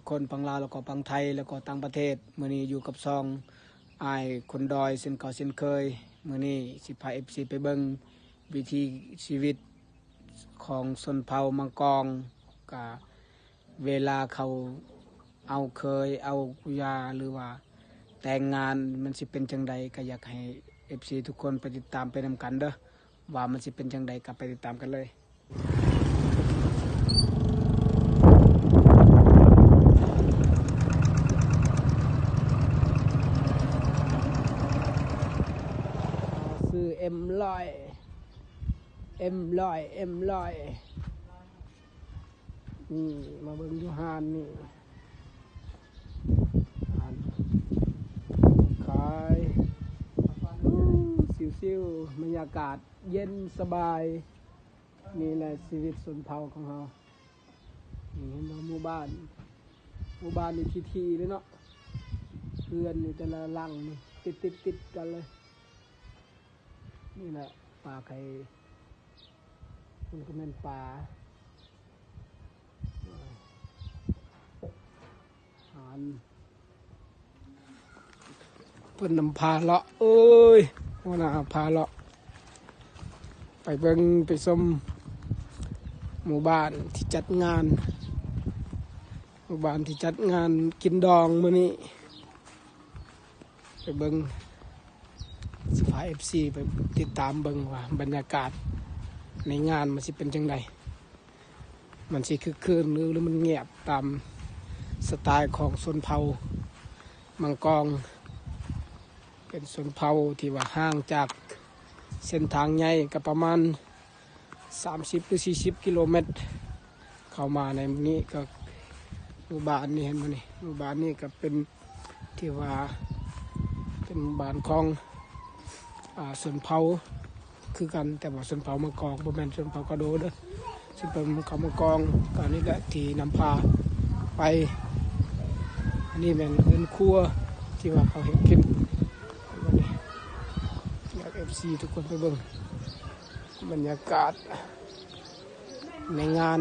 ຄົນຝັ່ງລາວ ແລ້ວກໍຝັ່ງໄທ ແລ້ວກໍຕ່າງປະເທດ. ມື້ນີ້ຢູ່ກັບຊ່ອງອ້າຍຄົນດອຍເຊັ່ນເກົ່າເຊັ່ນເຄີຍ. ມື້ນີ້ຊິພາເອັຟຊີໄປເບິ່ງວິຖີຊີວິດຂອງຊົນເຜົ່າມັງກອງ ກະເວລາເຂົາເອົາເຂີຍ ເອົາຫຍັງ ຫຼືວ່າແຕ່ງງານ ມັນຊິເປັນຈັ່ງໃດ. ກະຢາກໃຫ້ເອັຟຊີທຸກຄົນໄປຕິດຕາມໄປນຳກັນເດີ້ ວ່າມັນຊິເປັນຈັ່ງໃດ. ກະໄປຕິດຕາມກັນເລີຍ. ຊື້ເອັມຮ້ອຍ ເອັມຮ້ອຍ ເອັມຮ້ອຍ. ນີ້ ມາເບິ່ງຢູ່ຮ້ານນີ້ ຮ້ານຂາຍ ຊິວໆ ບັນຍາກາດເຢັນສະບາຍ. ນີ້ແຫຼະຊີວິດຊົນເຜົ່າຂອງເຮົາ. ນີ້ເຫັນບໍ່ ໝູ່ບ້ານ ໝູ່ບ້ານນີ້ຖີ່ໆເລີຍເນາະ. ເຮືອນນີ້ແຕ່ລະຫຼັງນີ້ຕິດໆກັນເລີຍ. ນີ້ແຫຼະປາໄຂ່ ມັນກໍແມ່ນປາ ອາຫານ. ເພິ່ນນຳພາເລາະ ເອີຍ ຫົວໜ້າພາເລາະ ໄປເບິ່ງໄປຊົມໝູ່ບ້ານທີ່ຈັດງານ ໝູ່ບ້ານທີ່ຈັດງານກິນດອງມື້ນີ້. ໄປເບິ່ງ ຊິພາເອັຟຊີໄປຕິດຕາມເບິ່ງວ່າບັນຍາກາດໃນງານມັນຊິເປັນຈັ່ງໃດ. ມັນຊິຄຶກຄື້ນ ຫຼື ຫຼື ມັນງຽບຕາມສະໄຕຂອງຊົນເຜົ່າມັງກອງ. ເປັນຊົນເຜົ່າທີ່ວ່າຫ່າງຈາກເສັ້ນທາງໃຫຍ່ກໍປະມານສາມສິບ ຫຼື ສີ່ສິບກິໂລແມັດ. ເຂົ້າມາໃນມື້ນີ້ກໍ ໝູ່ບ້ານນີ້ ເຫັນບໍ່ນີ້ ໝູ່ບ້ານນີ້ກໍເປັນ ທີ່ວ່າເປັນໝູ່ບ້ານຂອງ ອາ ຊົນເຜົ່າຄືກັນ ແຕ່ວ່າຊົນເຜົ່າມັງກອງ ບໍ່ແມ່ນຊົນເຜົ່າກະໂດເດີ້ ຊົນເຜົ່າມັງກອງ. ກໍນີ້ແຫຼະທີ່ນຳພາໄປ. ອັນນີ້ແມ່ນເຮືອນຄົວທີ່ວ່າເຂົາເຮັດກິນ. ຢາກເອັຟຊີທຸກຄົນໄປເບິ່ງບັນຍາກາດ ໃນງານ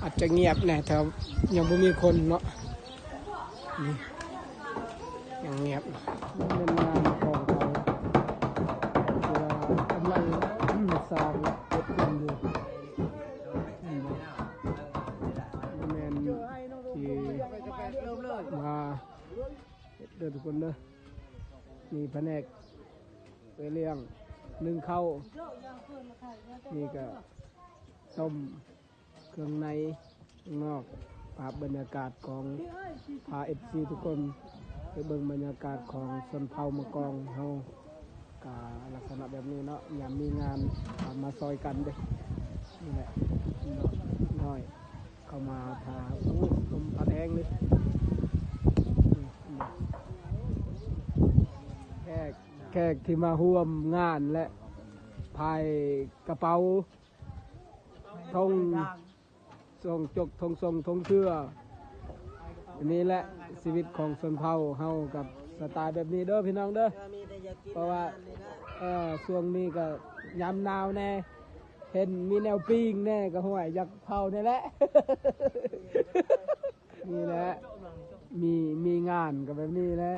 ອາດຈະງຽບແດ່ ຖ້າຍັງບໍ່ມີຄົນເນາະ. ນີ້ຍັງງຽບ ແມ່ນງານຂອງເຂົາທີ່ວ່າກຳລັງສ້າງ ເຮັດຂຶ້ນຢູ່. ແມ່ນທີ່ມາເຮັດເດີທຸກຄົນເດີ. ນີ້ພະແນກເອື້ອຍລ້ຽງ ໜຶ້ງເຂົ້າ ນີ້ກະຕົ້ມ ເຄື່ອງໃນຂ້າງນອກ. ພາບບັນຍາກາດຂອງ ພາເອັຟຊີທຸກຄົນໄປເບິ່ງບັນຍາກາດຂອງຊົນເຜົ່າມັງກອງເຮົາ ກະລັກສະນະແບບນີ້ເນາະ. ຍາມມີງານ ກະມາຊ່ອຍກັນເດ້. ນີ້ແຫຼະ ນ້ອຍເຂົ້າມາຖ້າ ໂອ້ ລົມພັດແຮງເລີຍ. ແຂກ ແຂກທີ່ມາຮ່ວມງານ ແລະ ພາຍກະເປົາ ທົ່ງ ສົ່ງຈົກ ທົ່ງສົ່ງ ທົ່ງເທື່ອ. ອັນນີ້ແຫຼະຊີວິດຂອງຊົນເຜົ່າເຮົາ ກັບສະໄຕແບບນີ້ເດີພີ່ນ້ອງເດີ. ເພາະວ່າ ເອີ ຊ່ວງນີ້ກໍຍາມໜາວແດ່ ເຫັນມີແນວປີ້ງແດ່ ກໍຫ້ວຍຢາກເຜົາແດ່ແຫຼະ. ນີ້ແຫຼະ ມີ ມີງານກໍແບບນີ້ແຫຼະ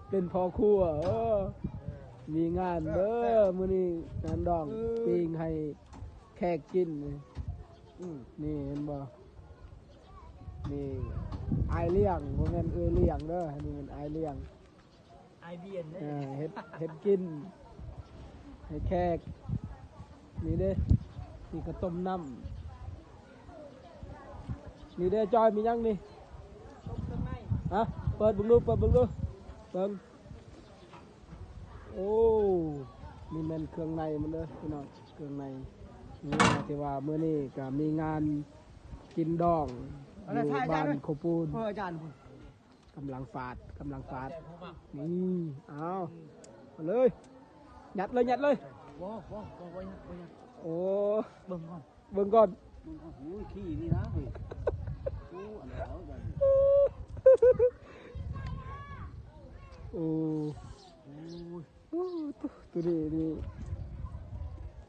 ເປັນພໍ່ຄົວ. ເອີ ມີງານເດີມື້ນີ້ ງານດອງ ເອີ ປີ້ງໃຫ້ແຂກກິນ. ອືມ ນີ້ເຫັນບໍ່ ນີ້ອ້າຍລ້ຽງ ບໍ່ແມ່ນເອື້ອຍລ້ຽງເດີ ອັນນີ້ແມ່ນອ້າຍລ້ຽງ. ອາຍບຽນເດ້ ເອີ ເຮັດ ເຮັດກິນໃຫ້ແຂກ. ນີ້ເດ້ ນີ້ກະຕົ້ມນ້ຳ. ນີ້ເດ້ ຈອຍ ມີຫຍັງນີ້? ຮະ ເປີດເບິ່ງດູ ເປີດເບິ່ງດູ ເບິ່ງ. ໂອ້ ນີ້ແມ່ນເຄື່ອງໃນມັນເດີພີ່ນ້ອງ ເຄື່ອງໃນ. ນີ້ ທີ່ວ່າມື້ນີ້ກະມີງານກິນດອງ ຢູ່ບ້ານໂຄປູນ. ເອີ ອາຈານ ກຳລັງຟາດ ກຳລັງຟາດ. ນີ້ ເອົາ ເອົາເລີຍ ຍັດເລີຍ ຍັດເລີຍ. ບໍ່ ບໍ່ ບໍ່ ບໍ່ຍັດ ບໍ່ຍັດ. ໂອ້ ເບິ່ງກ່ອນ ເບິ່ງກ່ອນ ເບິ່ງກ່ອນ. ໂອ້ຍ ຂີ້ນີ້ນະເຮີ້ຍ. ໂອ້ ອັນໃດເອົາ ໂອ້ ໂອ້ຍ ໂອ້ ໂຕ ໂຕນີ້ນີ້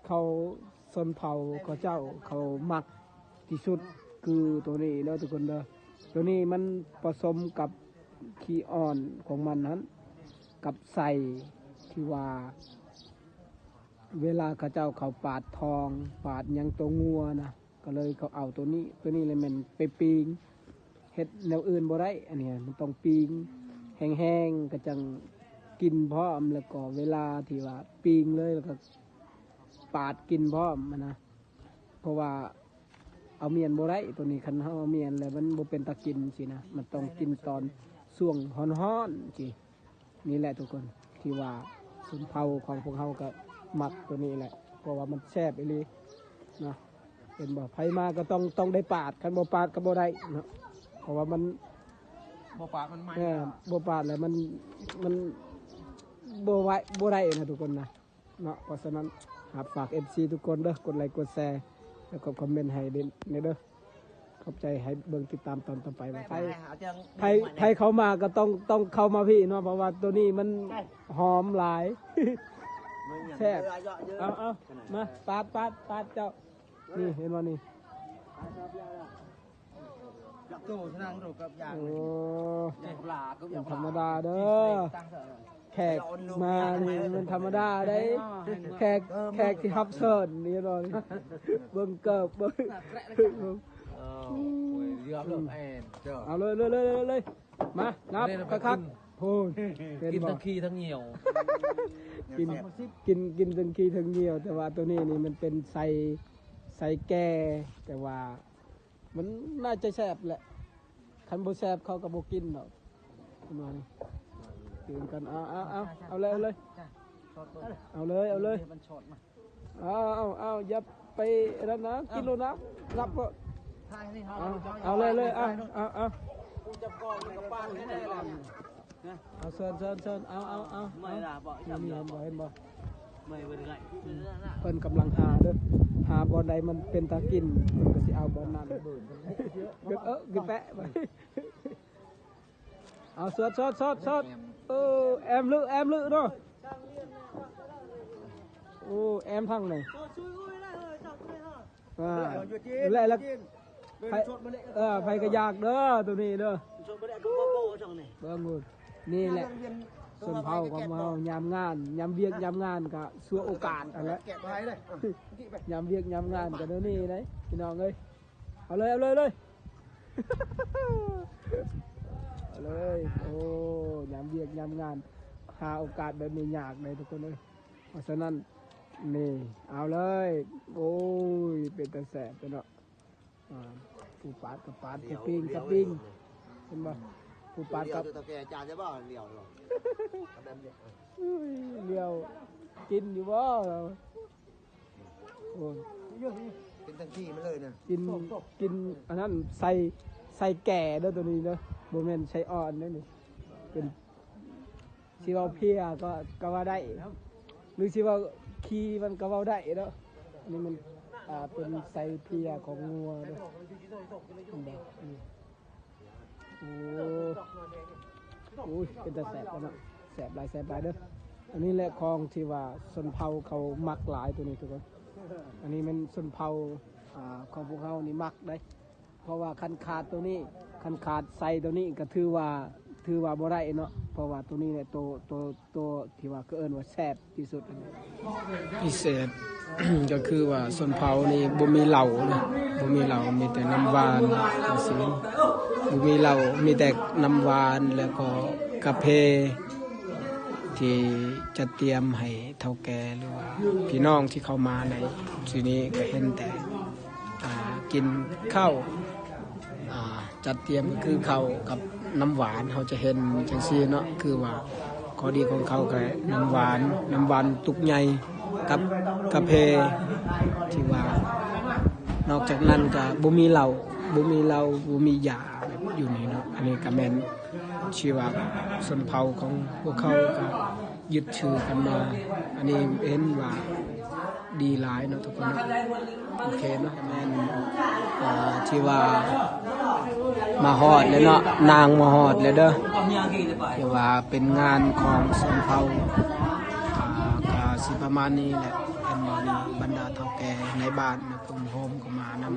ເຂົາ ຊົນເຜົ່າເຂົາເຈົ້າ ເຂົາມັກ ທີ່ສຸດ ຄືໂຕນີ້ເດີທຸກຄົນເດີ. ໂຕນີ້ມັນປະສົມກັບຂີ້ອ່ອນຂອງມັນຫັ້ນ ກັບໄສ້ທີ່ວ່າ ເວລາເຂົາເຈົ້າເຂົ້າປາດທອງ ປາດຫຍັງໂຕງົວນະ ກໍເລີຍເຂົາເອົາໂຕນີ້ ໂຕນີ້ແຫຼະແມ່ນໄປປີ້ງ ເຮັດແນວອື່ນບໍ່ໄດ້. ອັນນີ້ມັນຕ້ອງປີ້ງແຫ້ງໆ ກໍຈັ່ງກິນພ້ອມ ແລ້ວກໍເວລາທີ່ວ່າປີ້ງເລີຍ ແລ້ວກໍປາດກິນພ້ອມຫັ້ນນະ. ເພາະວ່າເອົາມ້ຽນບໍ່ໄດ້ ໂຕນີ້ ຄັນເຮົາເອົາມ້ຽນແລ້ວມັນບໍ່ເປັນຕາກິນຊີ້ນະ ມັນຕ້ອງກິນຕອນຊ່ວງຮ້ອນໆຊີ້. ນີ້ແຫຼະທຸກຄົນ ທີ່ວ່າຊົນເຜົ່າຂອງພວກເຮົາກໍມັກໂຕນີ້ແຫຼະ ເພາະວ່າມັນແຊບອີ່ຫຼີເນາະ. ເຫັນບໍ່ ໃຜມາກໍຕ້ອງ ຕ້ອງໄດ້ປາດ ຄັນບໍ່ປາດກໍບໍ່ໄດ້ເນາະ ເພາະວ່າມັນ ບໍ່ປາດມັນໄໝ້ ເອີ ບໍ່ປາດແລ້ວມັນ ມັນບໍ່ໄຫວ ບໍ່ໄດ້ນະທຸກຄົນນະ. ເນາະ ເພາະສະນັ້ນ ຫາກຝາກເອັຟຊີທຸກຄົນເດີ ກົດໄລກົດແຊ ແລ້ວກໍຄອມເມັນໃຫ້ເດັ່ນແດ່ເດີ. ຂອບໃຈ ໃຫ້ເບິ່ງຕິດຕາມຕອນຕໍ່ໄປວ່າໃຜ ໃຜ ໃຜເຂົ້າມາກໍຕ້ອງ ຕ້ອງເຂົ້າມາພີ້ເນາະ ເພາະວ່າໂຕນີ້ມັນຫອມຫຼາຍ ແຊບ. ເອົາ ເອົາ ມາ ປາດ ປາດ ປາດເຈົ້າ ນີ້ ເຫັນບໍ່ນີ້. ໂອ້ ບໍ່ທຳມະດາເດີ ແຂກມານີ້ມັນທຳມະດາເດ້ ແຂກ ແຂກທີ່ຮັບເຊີນນີ້ເນາະ ເບິ່ງເກີບ ເບິ່ງ ເອົາເລີຍ ເລີຍ ເລີຍ ເລີຍ ມາ ນັບຄັກໆ ໂອ້ ກິນທັງຂີ້ທັງຫ່ຽວ ກິນ ກິນ ກິນທັງຂີ້ທັງຫ່ຽວ ແຕ່ວ່າໂຕນີ້ນີ້ມັນເປັນໄສ້ ໄສ້ແກ່ ແຕ່ວ່າ ມັນໜ້າຈະແຊບແຫຼະ ຄັນບໍ່ແຊບເຂົາກໍບໍ່ກິນດອກ ປະມານນີ້ ຕື່ມກັນ ເອົາ ເອົາ ເອົາ ເອົາເລີຍ ເອົາເລີຍ ເອົາເລີຍ ເອົາ ເອົາ ເອົາ ຢ່າໄປອັນນັ້ນນະ ກິນໂລດນະ ນັບໂລດ ເອົາ ເອົາເລີຍ ເອົາ ເອົາ ເອົາ ເອົາ ເຊີນ ເຊີນ ເຊີນ ເອົາ ເອົາ ເອົາ ເອົາ ເຫັນບໍ່ ເຫັນບໍ່ ເພິ່ນກຳລັງຫາເດີ ຫາບ່ອນໃດມັນເປັນຕາກິນ ເພິ່ນກໍຊິເອົາບ່ອນນັ້ນ ເອີ ກິນແປະ ເອົາ ສອດ ສອດ ສອດ ສອດ ເອີ ແອມລຶ ແອມລຶເນາະ ໂອ້ ແອມທັງນີ້ ອ່າ ແລະ ແລະ ໃຜ ເອີ ໃຜກໍຢາກເດີ ໂຕນີ້ເດີ ເບິ່ງພຸ້ນ ນີ້ແຫຼະ ຊົນເຜົ່າຂອງເຮົາ ຍາມງານ ຍາມວຽກຍາມງານກໍສວຍໂອກາດຫັ້ນແຫຼະ ຍາມວຽກຍາມງານກໍແນວນີ້ເດ້ ພີ່ນ້ອງເອີຍ ເອົາເລີຍ ເອົາເລີຍ ເອົາເລີຍ ເອົາເລີຍ ໂອ້ ຍາມວຽກຍາມງານ ຫາໂອກາດແບບນີ້ຍາກເດ້ທຸກຄົນເອີຍ ເພາະສະນັ້ນ ນີ້ ເອົາເລີຍ ໂອ້ຍ ເປັນຕາແຊບເນາະ ອ່າ ຜູ້ປາດກໍປາດ ຜູ້ປີ້ງກໍປີ້ງ ເຫັນບໍ່ ຜູ້ປາດກໍ ເອີ ລຽວກິນຢູ່ບໍ່ ໂອ້ຍ ກິນທັງຂີ້ມັນເລີຍນະ ກິນ ກິນອັນນັ້ນ ໄສ້ ໄສ້ແກ່ເດີໂຕນີ້ເດີ ບໍ່ແມ່ນໄສ້ອ່ອນເດີນີ້ ເປັນ ຊິເວົ້າເພຍກໍ ກໍວ່າໄດ້ ຫຼືຊິເວົ້າຂີ້ມັນກໍເວົ້າໄດ້ເນາະ ອັນນີ້ມັນ ອ່າ ເປັນໄສ້ເພຍຂອງງົວເນາະ ເຫັນບໍ່ ໂອ້ ໂອ້ຍ ເປັນຕາແຊບເນາະ ແຊບຫຼາຍ ແຊບຫຼາຍເດີ ອັນນີ້ແຫຼະຂອງທີ່ວ່າຊົນເຜົ່າເຂົາມັກຫຼາຍໂຕນີ້ທຸກຄົນ ອັນນີ້ແມ່ນຊົນເຜົ່າ ອ່າ ຂອງພວກເຮົານີ້ມັກເດ້. ເພາະວ່າຄັນຂາດໂຕນີ້ ຄັນຂາດໄສ້ໂຕນີ້ກໍຖືວ່າ ຖືວ່າບໍ່ໄດ້ເນາະ ເພາະວ່າໂຕນີ້ແຫຼະໂຕ ໂຕ ໂຕທີ່ວ່າເຂົາເອີ້ນວ່າແຊບທີ່ສຸດ. ພິເສດ ກໍຄືວ່າຊົນເຜົ່ານີ້ບໍ່ມີເຫຼົ້ານະ ບໍ່ມີເຫຼົ້າ ມີແຕ່ນ້ຳຫວານຈັ່ງຊີ້ ບໍ່ມີເຫຼົ້າ ມີແຕ່ນ້ຳຫວານ ແລ້ວກໍກາເຟ ທີ່ຈັດຕຽມໃຫ້ເຖົ້າແກ່ ຫຼືວ່າພີ່ນ້ອງທີ່ເຂົ້າມາໃນທີ່ນີ້ ກໍເຫັນແຕ່ ອ່າ ກິນເຂົ້າ ອ່າ ຈັດຕຽມກໍຄືເຂົ້າກັບນ້ຳຫວານ ເຮົາຈະເຫັນຈັ່ງຊີ້ເນາະ ຄືວ່າຂໍ້ດີຂອງເຂົາກໍນ້ຳຫວານ ນ້ຳຫວານຕຸກໃຫຍ່ກັບກາເຟ ທີ່ວ່າ ນອກຈາກນັ້ນກໍບໍ່ມີເຫຼົ້າ ບໍ່ມີເຫຼົ້າ ບໍ່ມີຢາແບບຢູ່ນີ້ເນາະ ອັນນີ້ກໍແມ່ນ ທີ່ວ່າຊົນເຜົ່າຂອງພວກເຂົາກໍຍຶດຖືກັນມາ ອັນນີ້ເຫັນວ່າດີຫຼາຍເນາະທຸກຄົນເນາະ. ໂອເຄເນາະ ແມ່ນ ອ່າ ທີ່ວ່າມາຮອດແລ້ວເນາະ ນາງມາຮອດແລ້ວເດີ ທີ່ວ່າເປັນງານຂອງຊົນເຜົ່າ ອ່າ ກໍຊິປະມານນີ້ແຫຼະ. ອັນມານີ້ບັນດາເຖົ້າແກ່ໃນບ້ານນະ ເພິ່ນໂຮມເຂົ້າມານຳ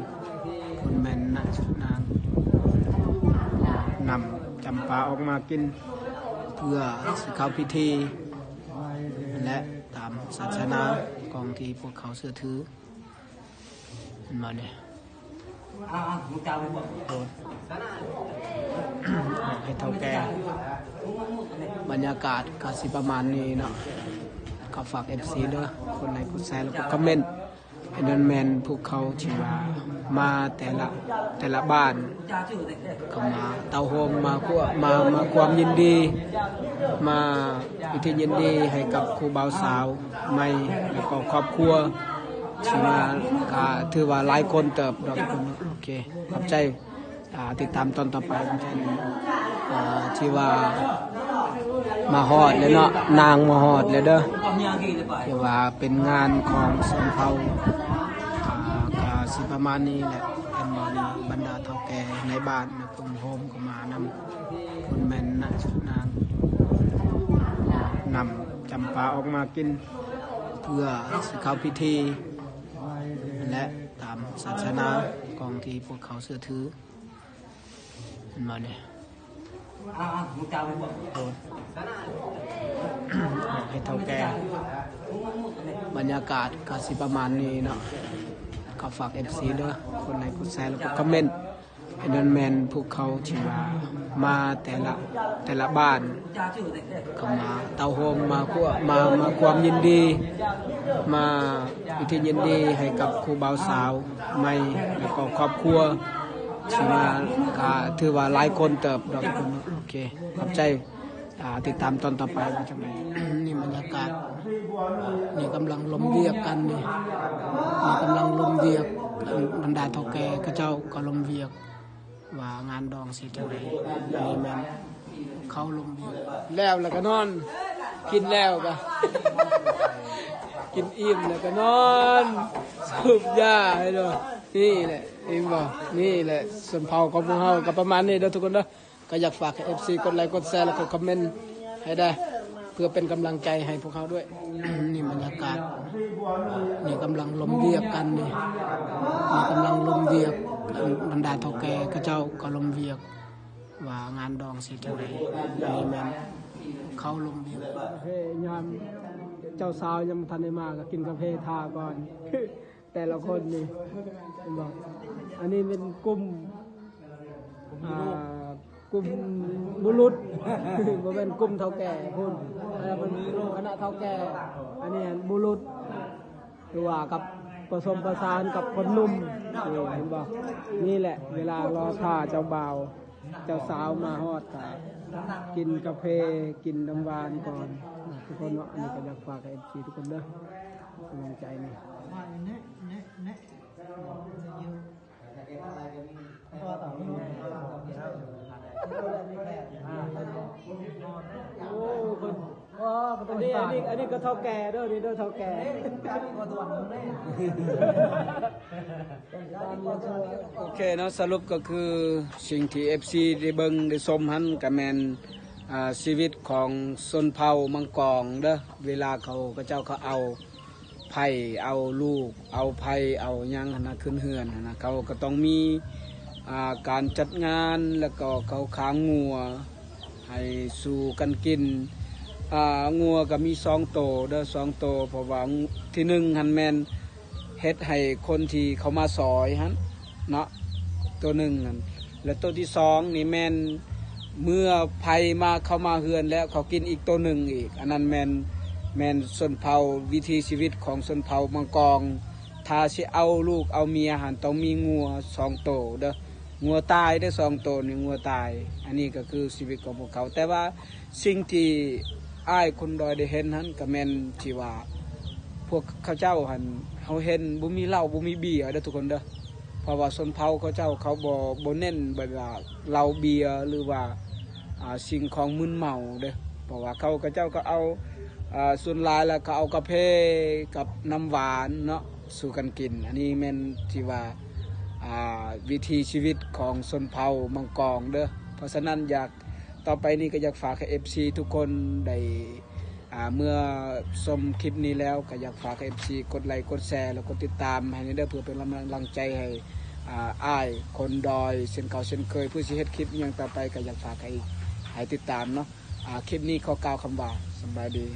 ເພິ່ນແມ່ນນາງນຳຈຳປາອອກມາກິນ ເພື່ອຊິເຂົ້າພິທີ ແລະ ຕາມສາສະໜາຂອງທີ່ພວກເຂົາເຊື່ອຖື. ເຫັນບໍ່ນີ້? ໃຫ້ເຖົ້າແກ່ ບັນຍາກາດກໍຊິປະມານນີ້ເນາະ. ກໍຝາກເອັຟຊີເດີ ກົດໄລກົດແຊ ແລ້ວກໍຄອມເມັນ. ອັນນັ້ນແມ່ນພວກເຂົາທີ່ວ່າມາແຕ່ລະ ແຕ່ລະບ້ານ ເຂົ້າມາເຕົ້າໂຮມ ມາຄວາມ ມາ ມາຄວາມຍິນດີ ມາພິທີຍິນດີໃຫ້ກັບຄູ່ບ່າວສາວໃໝ່ ແລ້ວກໍຄອບຄົວທີ່ມາ ກະຖືວ່າຫຼາຍຄົນເຕີບເນາະ. ໂອເຄ ຂອບໃຈ ອ່າ ຕິດຕາມຕອນຕໍ່ໄປ ທີ່ວ່າມາຮອດແລ້ວເນາະ ນາງມາຮອດແລ້ວເດີ. ຖືວ່າເປັນງານຂອງຊົນເຜົ່າ ອ່າ ກະຊິປະມານນີ້ແຫຼະ. ອັນມານີ້ບັນດາເຖົ້າແກ່ໃນບ້ານນະ ເພິ່ນໂຮມເຂົ້າມານຳ ເພິ່ນແມ່ນນາງນາງນຳຈຳປາອອກມາກິນ ເພື່ອຊິເຂົ້າພິທີ ແລະ ຕາມສາສະໜາຂອງທີ່ພວກເຂົາເຊື່ອຖື. ເຫັນບໍ່ນີ້? ໃຫ້ເຖົ້າແກ່ ບັນຍາກາດກໍຊິປະມານນີ້ເນາະ. ກໍຝາກເອັຟຊີເດີ ກົດໄລກົດແຊ ແລ້ວກໍຄອມເມັນ. ອັນນັ້ນແມ່ນພວກເຂົາທີ່ວ່າມາແຕ່ລະ ແຕ່ລະບ້ານ ເຂົ້າມາເຕົ້າໂຮມ ມາຄວາມ ມາ ມາຄວາມຍິນດີ ມາພິທີຍິນດີໃຫ້ກັບຄູ່ບ່າວສາວໃໝ່ ແລ້ວກໍຄອບຄົວທີ່ມາ ກະຖືວ່າຫຼາຍຄົນເຕີບເນາະ. ໂອເຄ ຂອບໃຈ ອ່າ ຕິດຕາມຕອນຕໍ່ໄປວ່າຈັ່ງໃດ. ນີ້ບັນຍາກາດ ນີ້ກຳລັງລົມວຽກກັນນີ້ ນີ້ກຳລັງລົມວຽກ ບັນດາເຖົ້າແກ່ເຂົາເຈົ້າກໍລົມວຽກ ວ່າງານດອງຊິເຮັດຈັ່ງໃດ. ອັນນີ້ແມ່ນເຂົາລົມວຽກແລ້ວ ແລ້ວກໍນອນ ກິນແລ້ວກໍກິນອີ່ມ ແລ້ວກໍນອນ ສູບຢາໃຫ້ເນາະ. ນີ້ແຫຼະ ເຫັນບໍ່? ນີ້ແຫຼະ ຊົນເຜົ່າຂອງພວກເຮົາກໍປະມານນີ້ເດີທຸກຄົນເດີ. ກໍຢາກຝາກໃຫ້ເອັຟຊີກົດໄລກົດແຊ ແລ້ວກໍຄອມເມັນໃຫ້ໄດ້ ເພື່ອເປັນກຳລັງໃຈໃຫ້ພວກເຮົາດ້ວຍ. ນີ້ບັນຍາກາດ ນີ້ກຳລັງລົມວຽກກັນນີ້ ນີ້ກຳລັງລົມວຽກ ບັນດາເຖົ້າແກ່ເຂົາເຈົ້າກໍລົມວຽກ ວ່າງານດອງຊິເຮັດຈັ່ງໃດ. ອັນນີ້ແມ່ນເຂົາລົມວຽກ ເພຍາມ ເຈົ້າສາວຍັງບໍ່ທັນໄດ້ມາ ກໍກິນກາເຟຖ້າກ່ອນ. ແຕ່ລະຄົນນີ້ ເຫັນບໍ່? ອັນນີ້ເປັນກຸ່ມ ອ່າ ກຸ່ມບຸລຸດ ບໍ່ແມ່ນກຸ່ມເຖົ້າແກ່ພຸ້ນ ອັນນັ້ນເປັນກຸ່ມຄະນະເຖົ້າແກ່ ອັນນີ້ຫັ້ນບຸລຸດ ຫຼືວ່າກັບປະສົມປະສານກັບຄົນໜຸ່ມ. ນີ້ເຫັນບໍ່? ນີ້ແຫຼະເວລາລໍຖ້າເຈົ້າບ່າວ ເຈົ້າສາວມາຮອດກະກິນກາເຟ ກິນນ້ຳຫວານກ່ອນ ທຸກຄົນເນາະ. ອັນນີ້ກໍຢາກຝາກໃຫ້ເອັຟຊີທຸກຄົນເດີ ກຳລັງໃຈນີ້. ໂອ້ ເພິ່ນ ອັນນີ້ ອັນນີ້ ອັນນີ້ກໍເຖົ້າແກ່ເດີ ນີ້ເດີເຖົ້າແກ່. ໂອເຄເນາະ ສະຫຼຸບກໍຄືສິ່ງທີ່ເອັຟຊີໄດ້ເບິ່ງໄດ້ຊົມຫັ້ນ ກໍແມ່ນ ອ່າ ຊີວິດຂອງຊົນເຜົ່າມັງກອງເດີ. ເວລາເຂົາ ເຂົາເຈົ້າເຂົາເອົາ ໄພ້ ເອົາລູກ ເອົາໄພ້ ເອົາຫຍັງຫັ້ນນະ ຂຶ້ນເຮືອນຫັ້ນນະ ເຂົາກໍຕ້ອງມີ ອ່າ ການຈັດງານ ແລ້ວກໍເຂົາຂ້າງົວໃຫ້ສູ່ກັນກິນ. ອ່າ ງົວກໍມີສອງໂຕເດີ ສອງໂຕ ເພາະວ່າທີໜຶ່ງຫັ້ນແມ່ນເຮັດໃຫ້ຄົນທີ່ເຂົາມາຊອຍຫັ້ນ ເນາະ ໂຕໜຶ່ງຫັ້ນ ແລະ ໂຕທີສອງນີ້ແມ່ນເມື່ອໃຜມາ ເຂົ້າມາເຮືອນແລ້ວ ເຂົາກິນອີກໂຕໜຶ່ງອີກ. ອັນນັ້ນແມ່ນ ແມ່ນຊົນເຜົ່າ ວິຖີຊີວິດຂອງຊົນເຜົ່າມັງກອງ. ຖ້າຊິເອົາລູກເອົາເມຍຫັ້ນ ຕ້ອງມີງົວສອງໂຕເດີ ງົວຕາຍເດີ ສອງໂຕນີ້ງົວຕາຍ. ອັນນີ້ກໍຄືຊີວິດຂອງພວກເຂົາ ແຕ່ວ່າ ສິ່ງທີ່ອ້າຍຄົນດອຍໄດ້ເຫັນຫັ້ນ ກໍແມ່ນທີ່ວ່າພວກເຂົາເຈົ້າຫັ້ນ ເຮົາເຫັນບໍ່ມີເຫຼົ້າ ບໍ່ມີເບຍເດີທຸກຄົນເດີ. ເພາະວ່າຊົນເຜົ່າເຂົາເຈົ້າ ເຂົາບໍ່ ບໍ່ເນັ້ນແບບວ່າເຫຼົ້າເບຍ ຫຼືວ່າ ອ່າ ສິ່ງຂອງມຶນເມົາເດີ. ເພາະວ່າເຂົາ ເຂົາເຈົ້າກໍເອົາ ອ່າ ສ່ວນຫຼາຍແລ້ວກໍເອົາກາເຟກັບນ້ຳຫວານເນາະ ສູ່ກັນກິນ. ອັນນີ້ແມ່ນທີ່ວ່າ ອ່າ ວິຖີຊີວິດຂອງຊົນເຜົ່າມັງກອງເດີ. ເພາະສະນັ້ນ ຢາກ ຕໍ່ໄປນີ້ກໍຢາກຝາກໃຫ້ເອັຟຊີທຸກຄົນໄດ້ ອ່າ ເມື່ອຊົມຄລິບນີ້ແລ້ວ ກໍຢາກຝາກໃຫ້ເອັຟຊີກົດໄລກົດແຊ ແລະ ກົດຕິດຕາມໃຫ້ແດ່ເດີ ເພື່ອເປັນກຳລັງໃຈໃຫ້ ອ່າ ອ້າຍຄົນດອຍເຊັ່ນເກົ່າເຊັ່ນເຄີຍ ຜູ້ຊິເຮັດຄລິບອີ່ຫຍັງຕໍ່ໄປ ກໍຢາກຝາກໃຫ້ ໃຫ້ຕິດຕາມເນາະ. ອ່າ ຄລິບນີ້ຂໍກ່າວຄຳວ່າ ສຳບາຍດີ.